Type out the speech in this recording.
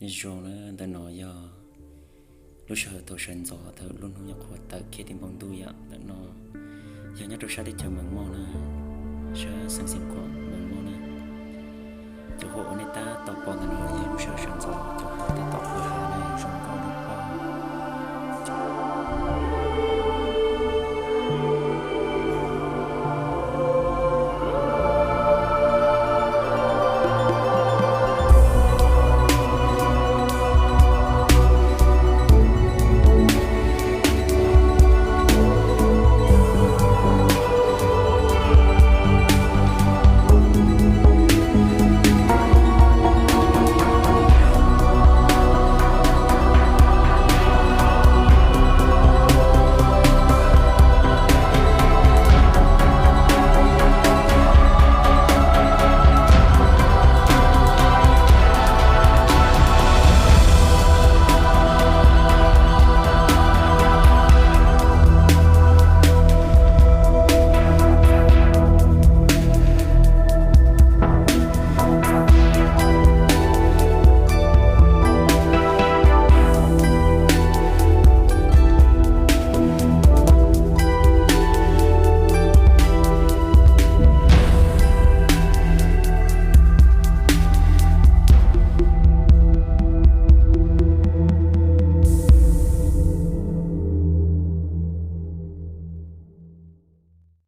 Nyob zoo na, ntawm no yog lub sij hawm thaum sawv ntxov thaum lub hnub nyuam qhuav tawm kiag tim npoo ntuj yom. Ntawm no yog nyob rau sab teb chaws Mees Mauj na, sab xeev Xeev Khuam Mees Mauj na. Cov huam uas nej tab tom pom ntawm no yog lub